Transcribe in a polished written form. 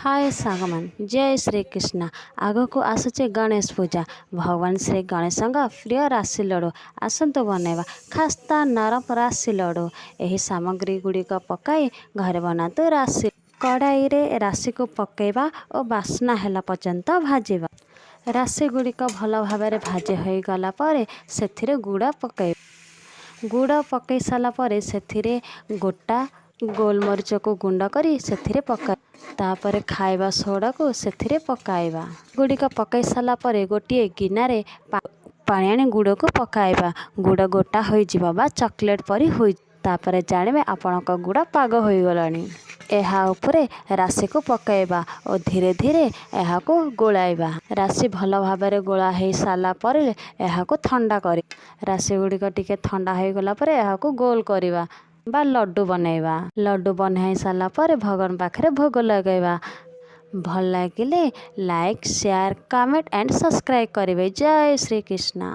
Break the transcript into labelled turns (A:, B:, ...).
A: ହାଏ ସାଙ୍ଗମାନେ, ଜୟ ଶ୍ରୀକୃଷ୍ଣ। ଆଗକୁ ଆସୁଛି ଗଣେଶ ପୂଜା। ଭଗବାନ ଶ୍ରୀ ଗଣେଶଙ୍କ ପ୍ରିୟ ରାଶି ଲଡ଼ୁ। ଆସନ୍ତୁ ବନାଇବା ଖାସ୍ତା ନରମ ରାଶି ଲଡ଼ୁ। ଏହି ସାମଗ୍ରୀ ଗୁଡ଼ିକ ପକାଇ ଘରେ ବନାନ୍ତୁ ରାଶି। କଡ଼ାଇରେ ରାଶିକୁ ପକାଇବା ଓ ବାସ୍ନା ହେଲା ପର୍ଯ୍ୟନ୍ତ ଭାଜିବା। ରାଶି ଗୁଡ଼ିକ ଭଲ ଭାବରେ ଭାଜି ହୋଇଗଲା ପରେ ସେଥିରେ ଗୁଡ଼ ପକାଇବା। ଗୁଡ଼ ପକାଇ ସାରିଲା ପରେ ସେଥିରେ ଗୋଟା ଗୋଲମରିଚକୁ ଗୁଣ୍ଡ କରି ସେଥିରେ ପକାଇବା। ତାପରେ ଖାଇବା ସୋଡ଼ାକୁ ସେଥିରେ ପକାଇବା। ଗୁଡ଼ିକ ପକାଇ ସାରିଲା ପରେ ଗୋଟିଏ ଗିନାରେ ପାଣି ଆଣି ଗୁଡ଼କୁ ପକାଇବା। ଗୁଡ଼ ଗୋଟା ହୋଇଯିବ ବା ଚକୋଲେଟ୍ ପରି ହୋଇ, ତାପରେ ଜାଣିବେ ଆପଣଙ୍କ ଗୁଡ଼ ପାଗ ହୋଇଗଲାଣି। ଏହା ଉପରେ ରାଶିକୁ ପକାଇବା ଓ ଧୀରେ ଧୀରେ ଏହାକୁ ଗୋଳାଇବା। ରାଶି ଭଲ ଭାବରେ ଗୋଳା ହେଇ ସାରିଲା ପରେ ଏହାକୁ ଥଣ୍ଡା କରି, ରାଶି ଗୁଡ଼ିକ ଟିକେ ଥଣ୍ଡା ହୋଇଗଲା ପରେ ଏହାକୁ ଗୋଲ କରିବା ବା ଲଡ଼ୁ ବନେଇବା। ଲଡ଼ୁ ବନାଇ ସାରିଲା ପରେ ଭଗବାନ ପାଖରେ ଭୋଗ ଲଗାଇବା। ଭଲ ଲାଗିଲେ like, share, comment and subscribe କରିବେ। ଜୟ ଶ୍ରୀକୃଷ୍ଣ।